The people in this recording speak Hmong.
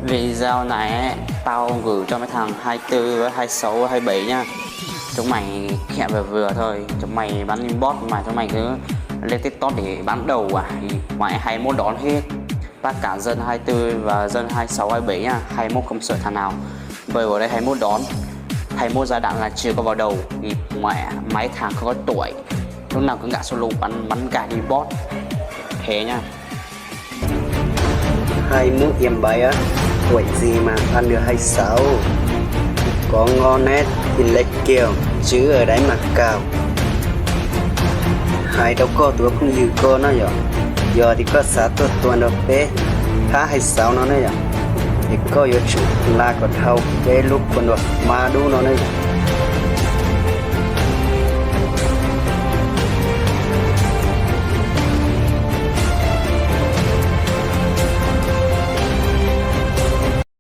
Video này tao gửi cho mấy thằng hai tư với hai sáu, hai bảy nhá. Chúng mày khẹo vừa vừa thôi, chúng mày bắn inbox mà chúng mày cứ lên TikTok để bán đồ à, thì mày hay mốt đón hết. Tất cả dân hai tư và dân hai sáu, hai bảy nhá, hay mốt công sự thằng nào. Bởi ở đây hay mốt đón, hay mốt giá đạn là chưa có vào đầu. Thì mẹ, mấy thằng không có tuổi, lúc nào cũng ngại solo bắn, bắn gà đi bot. Thế nha. Hay mốt yam bái á, tuổi gì mà ăn được hai sáu. Có ngon nét thì lấy kiểu, chứ ở đấy mà cào. Hais rau koj tus phooj ywg ko no yom, yog tias koj xav tuaj tua nrog peb phab hai sáu no ne yom, ces koj yuav tsum la kom dhau peb lub kua nrog ma dub no ne yom.